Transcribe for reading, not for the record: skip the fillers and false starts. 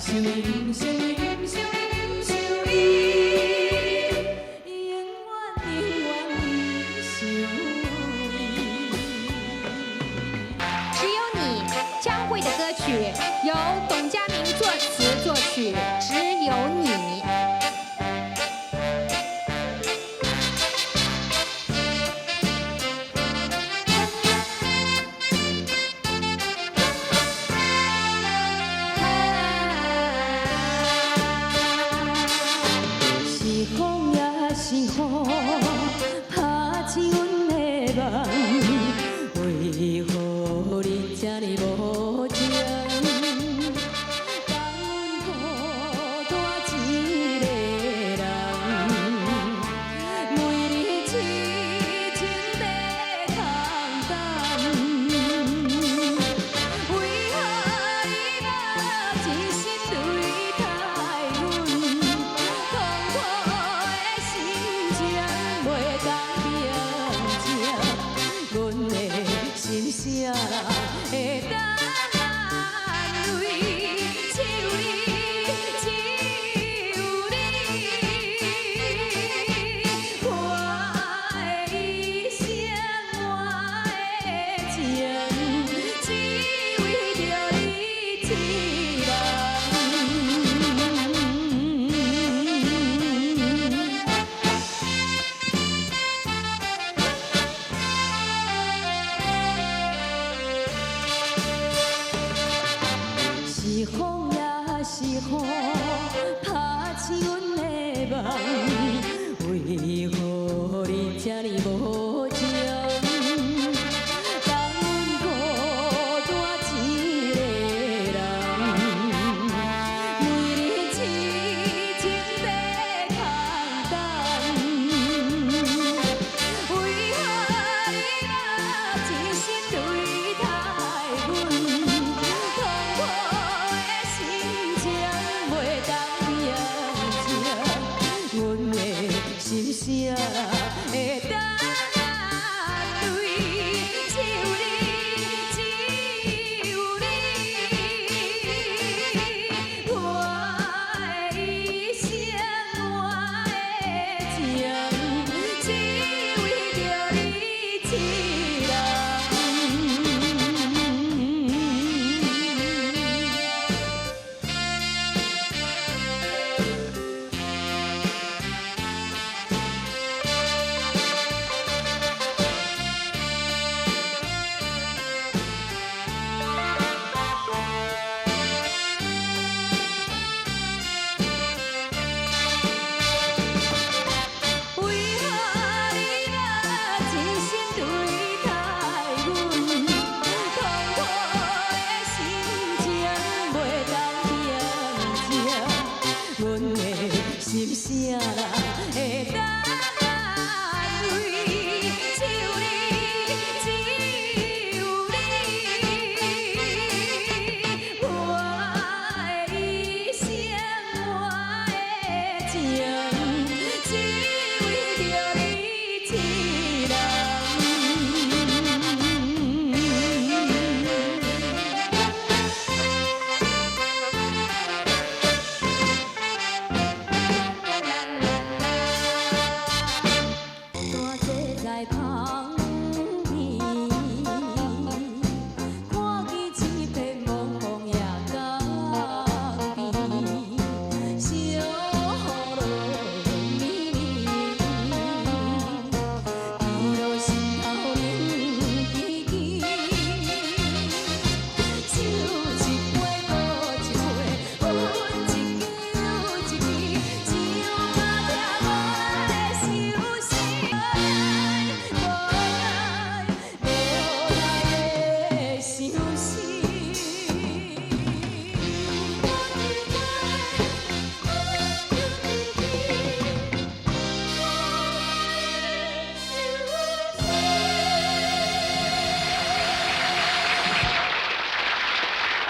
想伊，想伊，想伊，想伊，永遠永遠想伊。只有你，江蕙的歌曲由董家明作詞作曲，只有你。是風也是雨，拍醒阮的夢，為何你這呢無情？放阮孤單一個人，每日痴情在空等。為何你欲一心對待阮？痛苦的心情袂當平靜，阮的心啥人會當安慰？只有你，只有你，我的一生，我的情，只為著你一人。是風也是雨，拍醒阮的夢，為何你這呢無情？放阮孤單一個人，每日痴情在空等。為何你欲一心對待阮？痛苦的心情袂當平靜，阮的心啥人會當安慰？只有你，只有你，我的一生，我的情，只為著你一人。為何你欲一心對待阮？痛苦的心情袂當平靜，阮的心啥人會當